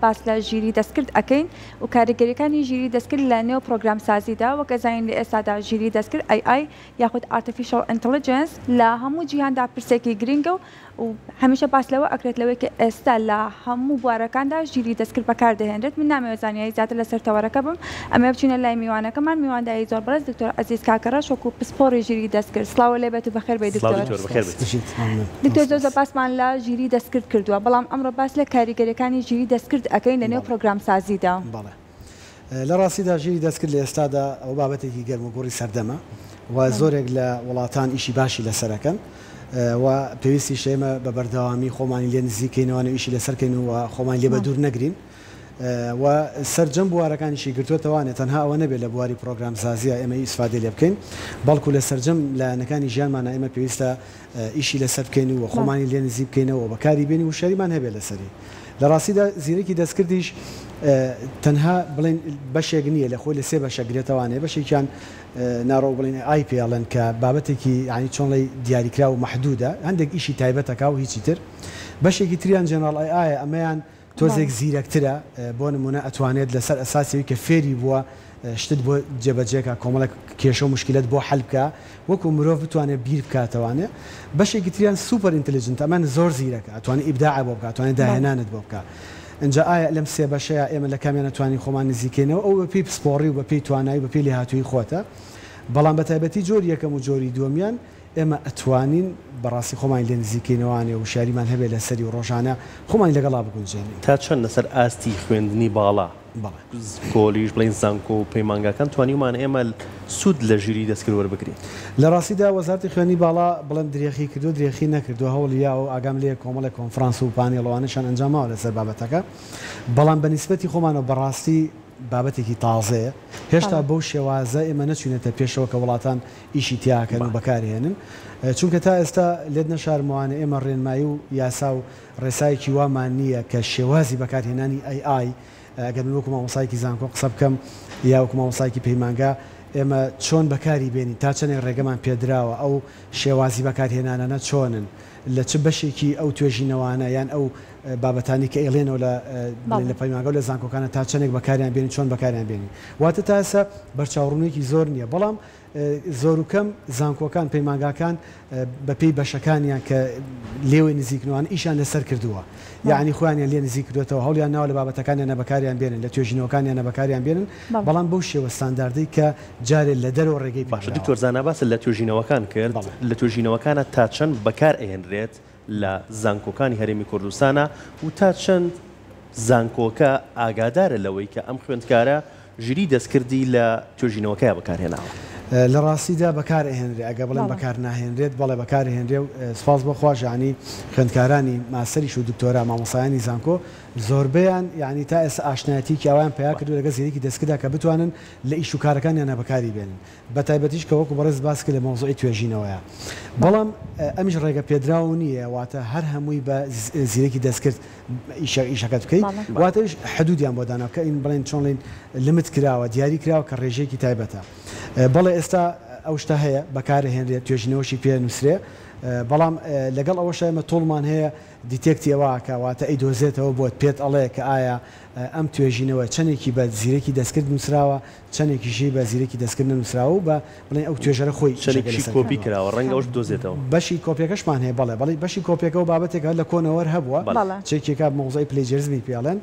باس لە ژیری دەستکرد ئەکەین و کاریگەریەکانی ژیری دەستکرد لە نێو پرۆگرامسازیدا، وەک ئەزانین لە ئێستادا ژیری دەستکرد AI یاخود Artificial Intelligence لە هەموو جیهاندا پرسێکی گرنگە و و هەمیشە باس لەوە ئەکرێت لەوەی کە ئێستا لە هەموو بوارەکاندا ژیری دەستکرد بەکاردەهێنرێت. من نامەوێت زانیاری زیاتر لەسەر تەوەرەکە بم، ئەمەوێت بچینە لای میوانەکەمان، میوانداری زۆر بەڕێز دکتۆر عەزیز کاکەڕەش وەکو پسپۆڕی ژیری دەستکرد. سڵاو لێ بێت و بەخێر بێی سڵاو دکتۆر. دکتۆر بەخێر بێیت. بژیت مەمنون. دکتۆر زۆر سپاس. زۆر باسمان لە ژیری دەستکرد کردووە، بەڵام ئەمڕۆ باس لە کاریگەریەکانی ژیری دەستکرد ئەکەین لە نێو بەڵێ. پرۆگرامسازیدا. بەڵێ. لە ڕاستیدا ژیری دەستکرد لە ئێستادا ئەوە بابەتێکی گەرموگوڕی سەردەمە و زۆرێک لە وڵاتان ئیشی باشی لەسەر ئەکەن و پێویستیشە ئێمە بە بەردەوامی خۆمانی لێ نزیک کەینەوە و ئیشی لەسەر کەین و خۆمانی لێ بەدوور نەگرین و سەرجەم بوارەکانیشی گرتووەتەوانێ تەنها ئەوە نەبێت لە بواری پرۆگرامسازییا ئێمە ئیسفادەی لێ بکەین بەڵکو لە سەرجەم لایەنەکانی ژیانمانا ئێمە پێویستە ئیشی لەسەر بکەین و خۆمانی لێ نزیک بکەینەوە و بەکاری بێنین و وشیاریمان هەبێت لەسەری. لە ڕاستیدا زیرەکی دەستکردیش تەنها بڵێین بەشێک نییە لە خۆی لە سێ بەشە گرێتەوانێ بەشێکیان ناڕۆ بڵێین AI پێ ئەڵێن کە بابەتێکی یانی چۆن ڵێی دیاریکراو و مەحدودە هەندێک ئیشی تایبەت ئەکا و هیچی تر. بەشێکی تریان General AI ە ئەمەیان تۆزێک زیرەکترە، بۆ نموونە ئەتوانێت لەسەر ئەساسی ئەوی کە فێری بووە شتت بۆ جێبەجێ کا، کۆمەڵێک کێشە و موشکیلەت بۆ حەل بکا، وەکو مرۆڤ بتوانێت بیر بکاتەوانێ. بەشێکی تریان super intelligent ە، ئەمەیان زۆر زیرەکە، ئەتوانێت ئیبداعت بۆ بکا، ئەتوانێت داهێنانت بۆ بکا. ئینجا ئایا لەم سێ بەشەیا ئێمە لە کامیان ئەتوانین خۆمان نزیکەینەوە، ئەوە بەپێی پسپۆڕی و بەپێی توانایی و بەپێی لێهاتوویی خۆتە. بەڵام بەتایبەتی جۆری یەکەم و جۆری دووەمیان، ئێمە ئەتوانین بەڕاستی خۆمانی لێ نزیک کەینەوانێ و وشیاریمان هەبێ لەسەری و ڕۆژانە خۆمانی لەگەڵا بگونجێنین. تا چەند لەسەر ئاستی خوێندنی باڵا، بەڵێ. کۆلیژ، بڵێین زانکۆ و پەیمانگاکان توانیومانە ئێمە سوود لە ژیریی دەستکرد وەربگرین؟ لە ڕاستیدا وەزارەتی خوێندنی باڵا بڵێم درێخی کردووە، درێخی نەکردووە، هەوڵی یاوە و ئاگام لێیە کۆمەڵێک کۆنفرانس و پانێڵ و ئەوانەشیان ئەنجام ماوە لەسەر بابەتەکە، بەڵام بە نیسبەتی خۆمانەوە بەڕاستی بابەتێکی تازەیە، هێشتا بەو شێوازە ئێمە نەچووینەتە پێشەوە کە وڵاتان ئیشی تیاکەن و بەکارهێنن، چونکە تا ئێستا لێت نەشارمەوانە ئێمە ڕێنمایی و یاسا و ڕێسایەکی وامان نییە کە شێوازی بەکارهێنانی AI، ئەگەر من وەکو مامۆستایەکی زانکۆ قسە بکەم یا وەکو مامۆستایەکی پەیمانگا، ئێمە چۆن بەکاری بێنین، تا چەندێک ڕێگەمان پێدراوە، ئەو شێوازی بەکارهێنانانە چۆنن، لە چ بەشێکی ئەو توێژینەوانە یان ئەو بابەتانەی کە ئەیڵێنەوە لە بڵێن لە پەیمانگا و لە زانکۆکانە تا چەندێک بەکاریان بێنین چۆن بەکاریان بێنین واتە تا ئێستا بەرچاوڕوونیەکی زۆر نییە بەڵام زۆر و کەم زانکۆکان پەیمانگاکان بەپێی بەشەکانیان کە لێوەی نزیکنوان ئیشیان لەسەر کردووە یەعنی خۆیانیان لێ نزیک کردوێتەوە هەوڵیان ناوە لە بابەتەکانیانە بەکاریان بێنن لە توێژینەوەکانیانە بەکاریان بێنن بەڵام بەو شێوە ستانداردەی کە جارێ لە دەرەوە ڕێگەی باشە پێدراوە. دکتۆر زانا باست لە توێژینەوەکان کرد لە توێژینەوەکانا تا چەند بەکار ئەهێنرێت لە زانکۆکانی هەرێمی کوردستانا و تا چەند زانکۆکە ئاگادارە لەوەی کە ئەم خوێندکارە ژیری دەستکردی لە توێژینەوەکەیا بەکارهێناوە؟ لە ڕاستیدا بەکار ئەهێنرێ ئەگەر بڵێم بەکار ناهێنرێت بەڵێ بەکار ئەهێنرێ و سوپاس بۆ خواش یانی خوێندکارانی ماستەریش و دکتۆرا مامۆستایانی زانکۆ زۆربەیان یانی تا ئێستا ئاشنایەتیەکی ئاوایان پەیا کردوە لەگەڵ زیرەکی دەستکردا کە بتوانن لە ئیش و کارەکانیانا بەکاری بێنن بەتایبەتیش کە وەکو بەڕێزت باست کرد لە مەوزوعی توێژینەوەیە. بەڵام ئەمیش ڕێگە پێدراو نییە، واتە هەر هەمووی بە زیرەکی دەستکرد ئیشە ئیشەکەت بکەیت، واتە ئەویش حدودیان بۆ داناوە کە ئین بڵێن چۆن ڵێین limit کراوە، دیاری کراوە کە ڕێژەیەکی تایبەتە. بەڵێ ئێستا ئەو شتە هەیە بەکارئەهێنرێت، توێژینەوەشی پێ نووسرێ، بەڵام لەگەڵ ئەوەشا ئێمە tool مان هەیە detect ی ئەوە ئەکا، واتە ئەیدۆزێتەوە بۆت، پێت ئەڵێ کە ئایا ئەم توێژینەوە چەندێکی بە زیرەکی دەستکرد نووسراوە، چەندێکیشی بە زیرەکی دەستکرد نەنووسراوە و بە بڵێین ئەو توێژەرە خۆی ئیشەکەی چەندێکیشی لەسەر کۆپی کردووە. کراوە، ڕەنگە ئەوەش بدۆزێتەوە. بەشی کۆپیەکەشمان هەیە، بەڵێ بەڵی بەشی کۆپیەکە ئەو بابەتێکە هەر لە کۆنەوە هەر هەبووە، چێکێکە مەوزوعی plagiarism ی پێ ئەڵێن،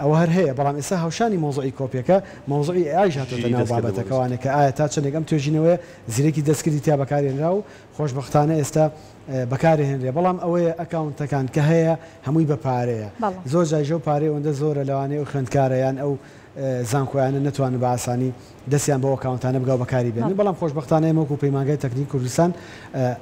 ئەوە هەر هەیە، بەڵام ئێستا هاوشانی مەوزوعی کۆپیەکە مەوزوعی AI یش هاتۆتە ژیری ناو دەستکردە بۆ نووسین. بابەتەکەوانێ کە ئایا تا چەندێک ئەم توێژینەوەیە زیرەکی دەستکردی تیا بەکارهێنرا و خۆشبەختانە ئێستا بەکارهێنرێ بەڵام ئەوەیە ئەکاونتەکان کە هەیە هەمووی بە پارەیە زۆر جاریش ئەو پارەی ئەوەندە زۆرە لەوانەیە ئەو خوێندکارە یان ئەو زانکۆیانە نەتوانن بە ئاسانی دەستیان بەو ئەکاونتانە بگا و بەکاری بێنن بەڵام خۆشبەختانە ئێمە وەکو پەیمانگای تەکنیکی کوردستان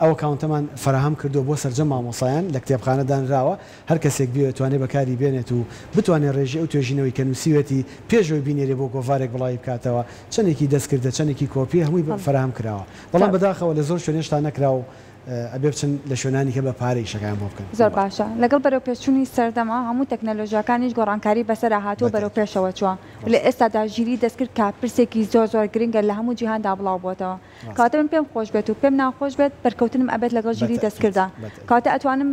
ئەو ئەکاونتەمان فەراهەم کردووە بۆ سەرجەم مامۆستایان لە کتێبخانە دانراوە هەر کەسێک بیەوێت توانێت بەکاری بێنێت و بتوانێت ڕێژەی ئەو توێژینەوەی کە نووسیوێتی پێش ئەوەی بینێرێ بۆ گۆڤارێک بڵاوی بکاتەوە چەندێکی دەستکردە چەندێکی کۆپیە هەمووی فەراهەم کراوە بەڵام بەداخەوە لە زۆر شوێن هێشتا نەکراوە و ئەبێ بچن لە شوێنانی کە بە پارە ئیشەکەیان بۆ بکەن. زۆر باشە لەگەڵ بەرەوپێشچوونی سەردەما هەموو تەکنەلۆژیاکانیش گۆڕانکاری بەسەرا هاتووە بەرەو پێشەوە چووە و لە ئێستادا ژیری دەستکرد کە پرسێکی زۆر زۆر گرنگە لە هەموو جیهاندا بڵاو بۆتەوە کەواتە من پێم خۆش بێت و پێم ناخۆش بێت بەرکەوتنم ئەبێت لەگەڵ ژیری دەستکردا کەواتە ئەتوانم.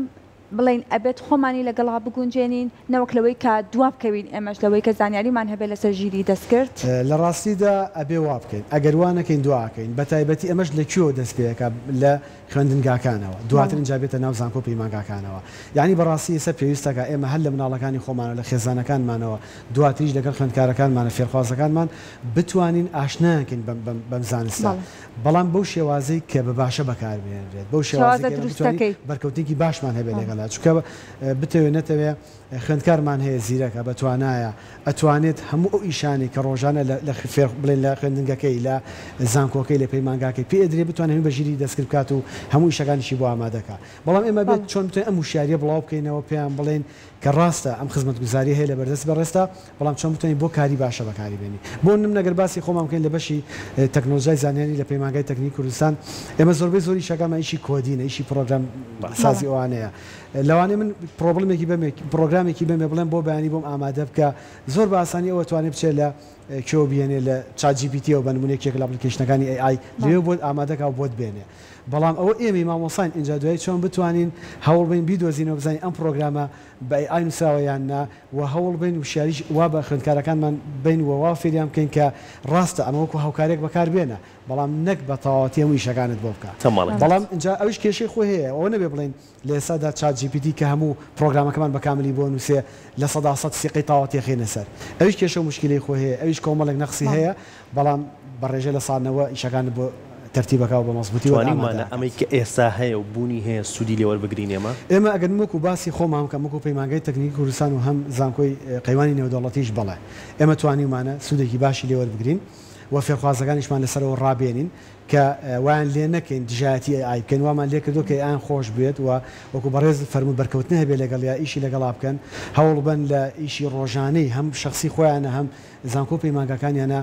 بڵێین ئەبێت خۆمانی لەگەڵا بگونجێنین نەوەک لەوەی کە دوا بکەوین ئێمەش لەوەی کە زانیاریمان هەبێت لەسەر ژیری دەستکرد؟ لە ڕاستیدا ئەبێ وا بکەین ئەگەر وا نەکەین دوا ئەکەوین بەتایبەتی ئەمەش لە کوێوە دەست پێ ئەکا لە خوێندنگاکانەوە دواتر ئینجا بێتە ناو زانکۆ و پەیمانگاکانەوە یانی بەڕاستی ئێستا پێویستەکا ئێمە هەر لە مناڵەکانی خۆمانەوە لە خێزانەکانمانەوە دواتریش لەگەڵ خوێندکارەکانمانە فێرخوازەکانمان بتوانین ئاشنایان کەین بەم بەم بەم زانستە بەڵام بەو شێوازەی کە بە باشە بەکار بهێنرێت بەو شێوازەی شێوازە کە ئێمە بتوانین دروستەکەی. بەرکەوتنێکی باشمان هەبێت لەگەڵیا چونکە بتەوێ نەتەوێ خوێندکارمان هەیە زیرەکە بەتوانایە ئەتوانێت هەموو ئەو ئیشانەی کە ڕۆژانە لە لە فێر بڵێن لە خوێندنگەکەی لە زانکۆکەی لە پەیمانگاکەی پێ ئەدرێ بتوانێت هەمووی بە ژیری دەستکرد بکات و هەموو ئیشەکانیشی بۆ ئامادە کا بەڵام ئێمە بێت چۆن بتوانین ئەم وشیاریە بڵاو بکەینەوە پێیان بڵێین کە ڕاستە ئەم خزمەتگوزاریە هەیە لە بەردەست بەڕێزتا بەڵام چۆن بتوانین بۆ کاری باشە بەکاری بێنین بۆ نمونە گەر باسی خۆمان بکەین لە بەشی تەکنۆلۆژیای زانیاری لە پەیمانگای تەکنیکی کوردستان ئێمە زۆربەی زۆری ئیشەکانمان ئیشی coding ە ئیشی پڕۆگرام سازی ئەوانەیە لەوانەیە من problem ێکی بەمێ پڕۆگرامێکی بەمێ بڵێم بۆ بەیانی بۆم ئامادە بکە زۆر بە ئاسانی ئەوە توانێ بچێ لە کوێوە بیێنێ لە چات جی پی تیەوە بە نمونە یەکێک لە application ەکانی AI لەوێ بۆت ئامادە کا و بۆت بێنێ بەڵام ئەوە ئێمەی مامۆساین ئینجا دوایی چۆن بتوانین هەوڵ بەین بیدۆزینەوە بزانین ئەم پڕۆگرامە بە AI نوسراوە یان نا وە هەوڵ بەین وشیاریش وا بە خوێندکارەکانمان بەین وە وا فێریان بکەین کە ڕاستە ئەمە وەکو هاوکارێک بەکار بێنە بەڵام نەک بە تەواوەتی هەموو ئیشەکانت بۆ بکا بەڵام ئینجا ئەویش کێشەی خۆی هەیە ئەوە نەبێ بڵێین لە ئێستادا چات جی پی تی کە هەموو پڕۆگرامەکەمان بە کاملی بۆ نوسێ 100% سیقەی تەواوەتی ئەخەینە سەر ئەویش کێشە و موشکیلەی خۆی هەیە ئەویش کۆمەڵێک نەقسی هەیە بەڵام بە ڕێژەی 90% ئیشەکانت بۆ تەرتیب ئەکا و بە مەزبووتی وەک ئامادە توانیومانە ئەکات. ئەمەی کە ئێستا هەیە و بوونی هەیە سوودی لێ وەربگرین ئێمە؟ ئێمە ئەگەر من وەکو باسی خۆمان بکەم وەکو پەیمانگای تەکنیکی کوردستان و هەم زانکۆی قەیوانی نێودەوڵەتیش بەڵێ ئێمە توانیومانە سوودێکی باشی لێ وەربگرین و فێرخوازەکانیشمان لەسەرەوە ڕابێنین کە وایان لێ نەکەین دژایەتی AI بکەین وامان لێ کردووە کە AI یان خۆش بوێت و وەکو بەڕێزت فەرمووت بەرکەوتن هەبێت لەگەڵیا ئیشی لەگەڵا بکەن هەوڵبەن لە ئیشی ڕۆژانەی هەم شەخسی خۆیانە هەم زانکۆ و پەیمانگاکانیانە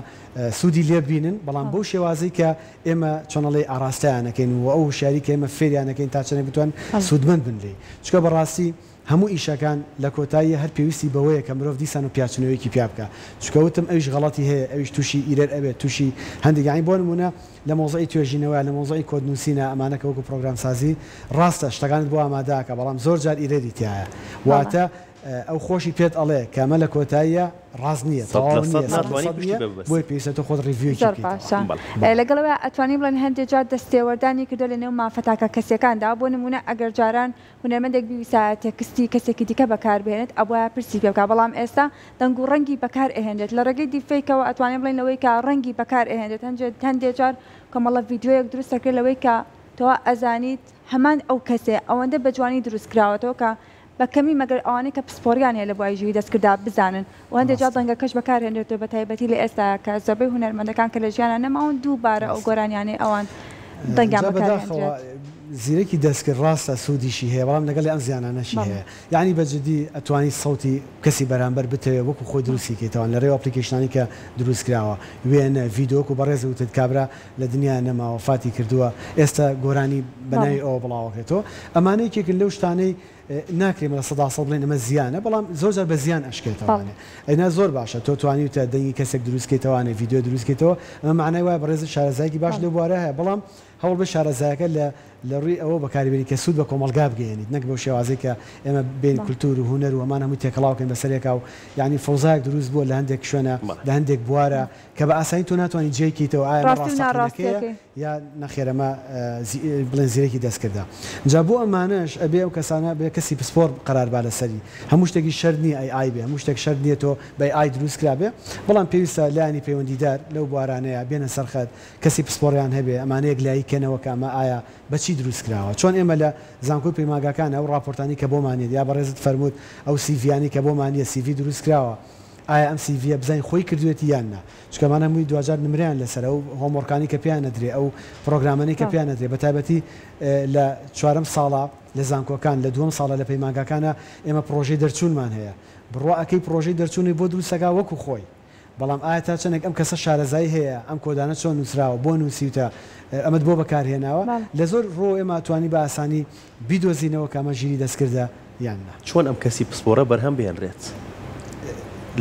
سوودی لێ ببینن بەڵام بەو شێوازەی کە ئێمە چۆن ئەڵێی ئاڕاستەیان ئەکەین و ئەو هوشیاری کە ئێمە فێریان ئەکەین تا چەندێک بتوان سوودمەند بن لێی چونکە بەڕاستی هەموو ئیشەکان لە کۆتاییە هەر پێویستی بەوەیە کە مرۆڤ دیسان و پیاچونەوەیەکی پیا بکا چونکە وتم ئەویش غەڵەتی هەیە ئەویش توشی error ئەبێت توشی هەندێک یانی بۆ نمونە لە مەوزعی توێژینەوە لە مەوزعی کۆد نوسینە ئەمانە کە وەکو پڕۆگرام سازی ڕاستە شتەکانت بۆ ئامادە ئەکا بەڵام زۆر جار error ی تیایە واتە ئەو خۆشی پێت ئەڵێ کە ئەمە لە کۆتاییە ڕاست نییە تەواو 100% نییە سەد لە ناتوانی سەد پشتی نییە پێ ببەستی. بۆیە پێویستە تۆ خۆت review ێکی زۆر بکەیتەوە. باشە بەڵێ. لەگەڵ ئەوەی ئەتوانین بڵێین هەندێ جار دەستێوەردانی کردوە لە نێو مافە تاکە کەسیەکاندا بۆ نمونە ئەگەر جاران هونەرمەندێک بیویستایە تێکستی کەسێکی دیکە بەکار بهێنێت ئەبوایە پرسی پێ بکا بەڵام ئێستا دەنگ و ڕەنگی بەکار ئەهێنرێت لە ڕێگەی deepfake ەوە ئەتوانین بڵێین لەوەی کە ڕەنگی بەکار ئەهێنرێت هەندێ جار کۆمەڵە ڤیدیۆیەک دروست ئەکرێت لەوەی کە تۆ ئەزانیت هەمان ئەو کەسەیە ئەوەندە بە جوانی دروست کراوەتەوە کە بە کەمی مەگەر ئەوانەی کە پسپۆریان هەیە لە بواری ژیری دەستکرددا بزانن و هەندێک جار ڕاستە. دەنگەکەش بەکارهێنرێتەوە بە تایبەتی لە ئێستایا کە زۆربەی هونەرمەندەکان کە لە ژیانا نەماون دووبارە ئەو ڕاستە. گۆرانیانەی ئەوان دەنگیان جا بەداخەوە بەکارهێنرێت. زیرەکی دەستکرد ڕاستە سوودیشی هەیە بەڵام لەگەڵی ئەم زیانانەشی بەڵێ. هەیە یەعنی بە جدی ئەتوانی سەوتی کەسی بەرامبەر بتەوێ وەکو خۆی دروستی کەیتەوە لە رێی application انی کە دروست کراوە وێنە ڤیدۆ وەکو بەڕێزت وتت کابرا لە دنیا نەما وەفاتی کردووە ئێستا گۆرانی بە بەڵێ. ناوی ئەوە بڵاوەکرێتەوە ئەمانە یەکێکن لەو شتانەی ناکرێ 100% بڵێین ئەمە زیانە بەڵام زۆر جار بە زیان ئەشکێتەوانێ ئەینا زۆر باشە تۆ توانیوتە دەنگی کەسێک دروست کەیتەوانێ ڤیدیۆ دروست کەیتەوە ئەمە مەعنای وایە بەڕێزت شارەزایەکی باش لەو بوارە هەیە بەڵام هەوڵ بە شارەزایەکە لە لە ڕووی ئەوە بەکاری بێنی کە سوود بە کۆمەڵگا بگەیەنیت نەک بەو شێوازەی کە ئێمە بێین کولتوور و هونەر و ئەمان هەمووی تێکەڵاو کەین بەسەر یەکا و یانی فەوزایەک دروست بووە لە هەندێک شوێنە لە هەندێک بوارە کە بە ئاسانی تۆ ناتوانی جێی کەیتەوە ئایا ئەمە ڕاستی و ڕاستەقینەکەیە ناڕاستیەکەی. یا نەخێر ئەمە بڵێن زیرەکی دەستکردە. جا بۆ ئەمانەش ئەبێ ئەو کەسانە بێ کەسی پسپۆڕ قەرار با لەسەری. هەموو شتێکیش شەرت نییە AI بێ، هەموو شتێک شەرت نییە تۆ بە AI دروست کرابێ، بەڵام پێویستە لایەنی پەیوەندیدار لەو بوارانەیا بێنە سەر خەت، کەسی پسپۆڕیان هەبێ، ئەمانە یەکلایی کەنەوە کە ئەمە ئایا بە چی دروست کراوە. چۆن ئێمە لە زانکۆی پەیمانگاکان ئەو ڕاپۆرتانەی کە بۆمان یەت یا بەڕێزت فەرمووت ئەو CV یانەی کە بۆمان یە CV دروست کراوە، ئایا ئەم CV یە بزانین خۆی کردوێتی یان نا؟ چونکە ئەمانە هەمووی دواجار نمرەیان لەسەرە، ئەو homework انەی کە پێیان ئەدرێ، ئەو پڕۆگرامانەی کە پێیان ئەدرێ، بەتایبەتی لە چوارەم ساڵا لە زانکۆکان، لە دووەم ساڵا لە پەیمانگاکانا ئێمە پڕۆژەی دەرچوونمان هەیە، بڕوا ئەکەی پڕۆژەی دەرچوونی بۆ دروست ئەکا وەکو خۆی، بەڵام ئایا تا چەندێک ئەم کەسە شارەزایی هەیە، ئەم کۆدانە چۆن نووسراوە، بۆ نووسیوتە، ئەمەت بۆ بەکارهێناوە، لە زۆر ڕووەوە ئێمە ئەتوانین بە ئاسانی بیدۆزینەوە کە ئەمە ژیری دەستکردە یان نا. چۆن ئەم کەسی پسپۆرە بەرهەم بهێنرێت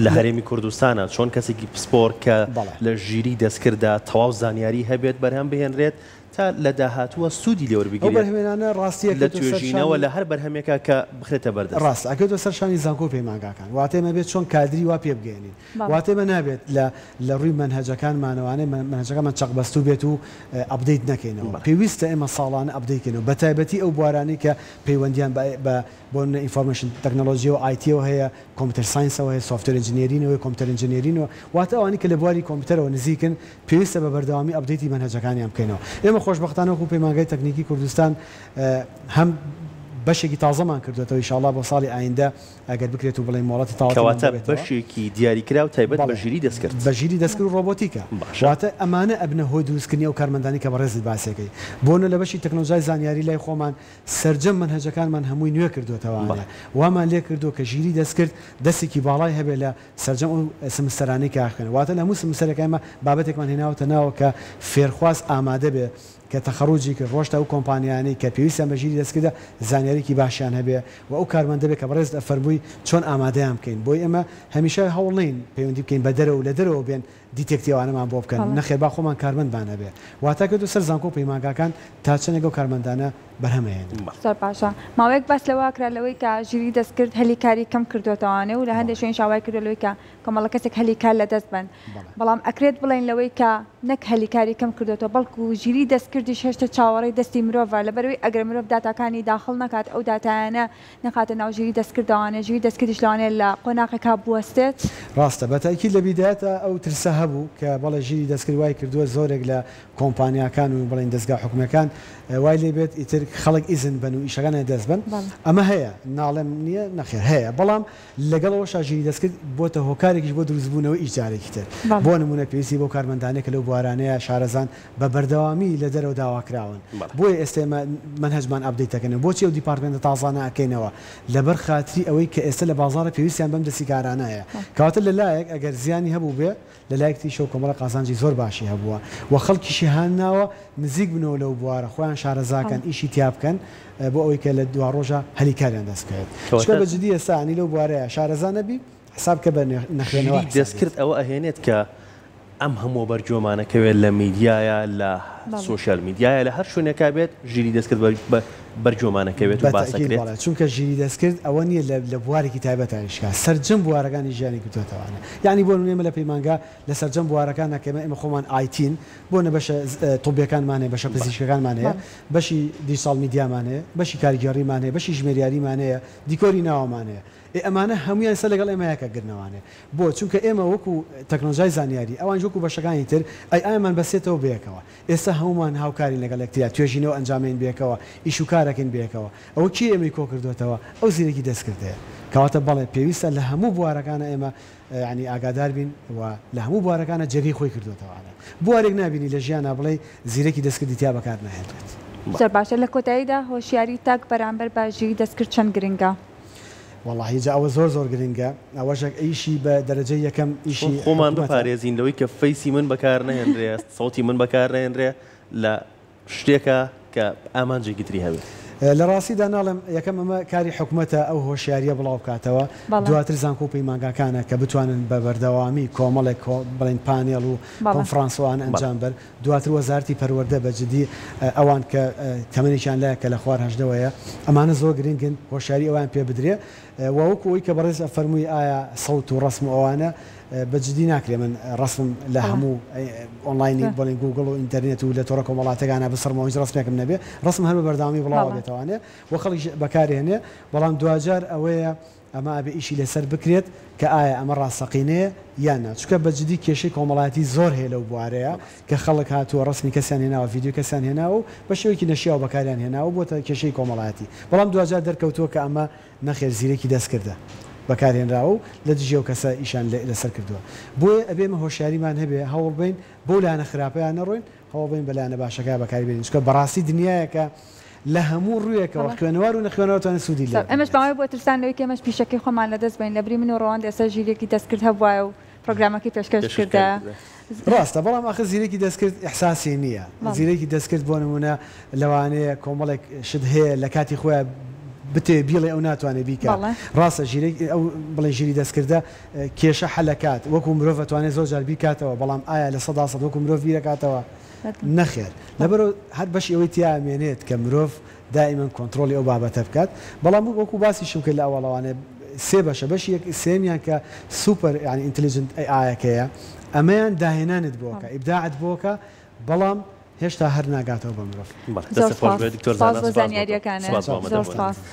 لە هەرێمی کوردستانا؟ چۆن کەسێکی پسپۆر کە لە ژیری دەستکرددا تەواو زانیاری هەبێت بەرهەم بهێنرێت؟ تا لە داهاتووە سوودی لێ ئەو وەربگیرێت بەرهەمهێنانە ڕاستی لە ئەکەوێتە سەر توێژینەوە شانی. لە هەر بەرهەمێکا کە بخرێتە بەردەست. ڕاستە ئەکەوێتە سەر شانی زانکۆ و پەیمانگاکان واتە ئێمە بێت چۆن کادری وا پێ بگەیەنین واتە ئێمە نابێت لە لە ڕووی مەنهەجەکانمانەوانێ مەنهەجەکانمان چەقبەستوو بێت و update نەکەینەوە پێویستە ئێمە ساڵانە update کەینەوە بەتایبەتی ئەو بوارانەی کە پەیوەندیان بە بە بۆ نمونە information technology یەوە IT یەوە هەیە، computer science ەوە هەیە، software engineering ەوە هەیە، computer engineering ەوە، واتە ئەوانەی کە لە بواری کۆمپیوتەرەوە نزیکن پێویستە بە بەردەوامی update ی مەنهەجەکانیان بکەینەوە. ئێمە خۆشبەختانە وەکو پەیمانگای تەکنیکی کوردستان هەم بەشێکی تازەمان کردووەتەوە ئیشاڵڵا بۆ ساڵی ئایندە ئەگەر بکرێت و بڵێین مۆڵەتی تەواوەتیمان کەواتە بۆ بێتەوە. بەشێکی دیاریکراو تایبەت بە بەڵێ ژیری دەستکرد. بە ژیری دەستکرد و ڕۆبۆتیکە. باشە. واتە ئەمانە ئەبنە هۆی دروستکردنی ئەو کارمەندانەی کە بەڕێزت باسی ئەکەی. بۆ نمونە لە بەشی تەکنۆلۆژیای زانیاری لای خۆمان سەرجەم مەنهەجەکانمان هەمووی نوێ کردۆتەوانێ وامان لێ کردووە کە ژیری دەستکرد دەستێکی باڵای هەبێ لە سەرجەم ئەو سمستەرانەی کە ئەخوێنێ واتە لە هەموو سمستەرێکا ئێمە بابەتێکمان هێناوەتە ناوە کە فێرخواز ئامادە بێ کە تەخەڕوجی کرد ڕۆشتە ئەو کۆمپانیایانەی کە پێویستیان بە ژیری دەستکردە زانیاریکی باشیان هەبێ و ئەو کارمەندە بێ کە بەڕێزت ئەفەرمووی چۆن ئامادەیان بکەین بۆی ئێمە هەمیشە هەوڵ نەین پەیوەندی بکەین بە دەرەوە و لە دەرەوە بێن detect ی ئەوانەمان بۆ بکەن، نەخێر با خۆمان کارمەندمان هەبێ. واتە کەوتە سەر زانکۆ و پەیمانگاکان تا چەندێک ئەو کارمەندانە بەرهەم ئەهێنن. زۆر باشە. ماوەیەک باس لەوە کرا لەوەی کە ژیری دەستکرد هەلی کاری کەم کردۆتەوانێ و لە هەندێک شوێنیش وای کردوە لەوەی کە کۆمەڵە کەسێک هەلی کار لەدەست بەن. بەڵام ئەکرێت بڵێین لەوەی کە نەک هەلی کاری کەم کردۆتەوە بەڵکو ژیری دەستکردیش هێشتا چاوەڕێی دەستی مرۆڤە لەبەرئەوەی ئەگەر مرۆڤ داتاکانی داخڵ نەکات ئەو داتایانە نەخاتە ناو ژیری دەستکردەوانێ، ژیری دەستکردیش لەوانەیە لە قۆناغێکا بوەستێت. ڕاستە، بە تەئکید لە بیدایەتا ئەو ترسە هەبوو کە بەڵێ ژیری دەستکرد وای کردووە زۆرێک لە کۆمپانیاکان و بڵێین دەزگا حکومییەکان وای لێ بێت ئیتر خەڵک ئیزن بەن و ئیشەکانیان دەست بەن، ئەمە هەیە ناڵێم نییە نەخێر هەیە، بەڵام لەگەڵ ئەوەشا ژیری دەستکرد بۆتە هۆکارێکیش بۆ دروستبوونەوەی ئیش جارێکی تر. بۆ نموونە پێویستی بەو کارمەندانەیە کە لەو بوارانەیا شارەزان بە بەردەوامی لە دەرەوە داواکراون. بۆیە ئێستا ئێمە مەنهەجمان update ئەکەینەوە. بۆچی ئەو department ە تازانە ئەکەینەوە؟ لەبەر خاتری ئەوەی کە ئێستا لە بازاڕ پێویستیان بەم دەستی کارانە هەیە. کەواتە لە لایەک ئەگەر زیانی هەبووبێ، لە لایەک تریشەوە کۆمەڵە قازانجی زۆر باشی هەبووە و خەڵکیشی هان ناوە نزیک بنەوە لەو بوارە، خۆیان شارەزا کەن، ئیشی تیا بکەن بۆ ئەوەی کە لە دواڕۆژا هەلی کاریان دەست بکەوێت. چونکە کەواتە بە جدی ئێستا یانی لەو بوارەیا شارەزا نەبی حساب کە بە نەخوێنەوار ژیری حسابیت. دەستکرد ئەوە ئەهێنێت کە ئەم هەمووە بەرگوێمانە کەوێت لە میدیایە لە سۆشیال میدیایە لە هەر شوێنێکا بێت ژیری دەستکرد بەرگوێمانە کەوێت و بە تەئکید باسەکرێت. بەڵێ چونکە ژیری دەستکرد ئەوە نییە لە لە بوارێکی تایبەتا ئیش کا سەرجەم بوارەکانی ژیانی گرتۆتەوانە یانی بۆ نمونە ئێمە لە پەیمانگا لە سەرجەم بوارەکانا کە ئێمە خۆمان IT ین بۆ نە بەشە طبیەکانمان هەیە بەشە پزیشکەکانمان هەیە بەشی دیجیتاڵ میدیامان هەیە بەشی کارگێڕیمان هەیە بەشی ژمێریاریمان هەیە دیکۆری ناوەمان هەیە ئێ ئەمانە هەموویان ئێستا لەگەڵ ئێمە یەک ئەگرنەوانێ بۆ؟ چونکە ئێمە وەکو تەکنۆلۆژیای زانیاری ئەوانیش وەکو بەشەکانی تر AI مان بەستێتەوە بەیەکەوە ئێستا هەموومان هاوکارین لەگەڵ یەکتریا توێژینەوە ئەنجامەین بەیەکەوە ئیش و کارەکەین بەیەکەوە ئەوە کێ ئێمەی کۆکردۆتەوە ئەو زیرەکی دەستکردەیە کەواتە بەڵێ پێویستە لە هەموو بوارەکانا ئێمە یانی ئاگادار بین و لە هەموو بوارەکانا جێگەی خۆی کردۆتەوانە بوارێک نابینی لە ژیانا بڵێی زیرەکی دەستکردی تیا بەکار ناهێنرێت. زۆر باشە لە کۆتاییدا هۆشیاری تاک بەرامبەر بە ژیری دەستکرد چەند گرنگە؟ وەڵاهی جا ئەوە زۆر زۆر گرنگە ئەوەشەک ئیشی بە دەرەجەی یەکەم چۆن ئیشی خۆمان حکومەتە. بپارێزین لەوەی کە face ی من بەکار نەهێنرێ سەوتی من بەکار نەهێنرێ لە شتێکا کە ئامانجێکی تری هەبێت. لە ڕاستیدا ناڵێم یەکەم ئەمە کاری حکومەتە ئەو هۆشیاریە بڵاو بکاتەوە دواتر زانکۆ و پەیمانگاکانە کە بتوانن بە بەردەوامی کۆمەڵێک بڵێین پانێڵ و کۆنفرانس و ئەوانە ئەنجام بەر دواتر وەزارەتی پەروەردە بە جدی ئەوان کە تەمەنێکیان لایە کە لە خوار هەژدەوەیە ئەمانە زۆر گرنگن هۆشیاری ئەویان پێ بدرێ و وەکو ئەوی کە بەڕێز ئەفەرمووی ئایا سەوت و ڕەسم و ئەوانە بە جدی ناکرێ من ڕەسمم لە هەموو ئۆنلاینی بڵێن گووگڵ و ئینتەرنێت و لە تۆڕە کۆمەڵاتەکانا بسڕمەوە هیچ ڕەسمێکم نەبێ ڕەسم هەر بە بەردەوامی بڵاوە بێتەوانێ و خەڵکیش بەکارێنێ بەڵام دواجار ئەوەیە ئەمە ئەبێ ئیشی لەسەر بکرێت کە ئایا ئەمە ڕاستەقینەیە یان نا چونکە بە جدی کێشەی کۆمەڵایەتی زۆر هەیە لەو بوارەیا کە خەڵک هاتووە ڕەسمی کەسیان هێناوە ڤیدیۆی کەسیان هێناوە و بە شێوەیەکی نەشیاو بەکاریان هێناوە و بۆتە کێشەی کۆمەڵایەتی بەڵام دواجار دەرکەوتووە کە ئەمە نەخێر زیرەکی دەستکردە بەکارهێنراوە و لە دژی ئەو کەسە ئیشیان لەسەر کردووە بۆیە ئەبێ ئێمە هۆشیاریمان هەبێ هەوڵبەین بەو لایەنە خراپەیا نەڕۆین هەوڵبەین بە لایەنە باشەکەیا بەکاری بێنین چونکە بەڕاستی دنیایەکە لە هەموو ڕوویەکەوە خوێنەوار و نەخوێنەوار توانێت سوودی لێ ئێمەش ببینێت. باوەی بۆ ترسان لەوەی کە ئێمەش پیشەکەی خۆمان لەدەست بەین لەبری من و ڕەوەند ئێستا ژیرێکی دەستکرد هەبوایە و پرۆگرامەکەی پێشکەش بکردایە. ڕاستە بەڵام ئاخر زیرەکی دەستکرد ئیحساسی نییە زیرەکی دەستکرد بۆ نموونە لەوانەیە کۆمەڵێک شت هەیە لە کاتی خۆیا بتێ بیڵێ ئەو ناتوانێ بیکا. ڕاستە ژیرەک ئەو بڵێ ژیری دەستکردە کێشە حەلەکات وەکو مرۆڤ ئەتوانێ زۆر جار بیرکاتەوە بەڵام ئایا 100% وەکو مرۆڤ بیرەکاتەوە؟ نەخێر لەبەرئەوە هەر بەشی ئەوەی تیا ئەمێنێت کە مرۆڤ دائیمەن کۆنتڕۆڵی ئەو بابەتە بکات بەڵام وەکو باسیشم کرد لە ئەوەڵەوانێ سێ بەشە بەشی یەک سێیەمیان کە super یانی intelligent AI ەکەیە ئەمەیان داهێنانت بۆ ئەکا ئیبداعت بۆ ئەکا بەڵام هێشتا هەر ناگاتەوە بە مرۆڤ. بەڵێ زۆر دەستت خۆش سوپاس بێت دکتۆر سوپاس زانا بۆ سوپاس بۆ تۆ زانیاریەکانت سوپاس بۆ زۆر ئامادەبوونت. سوپاس.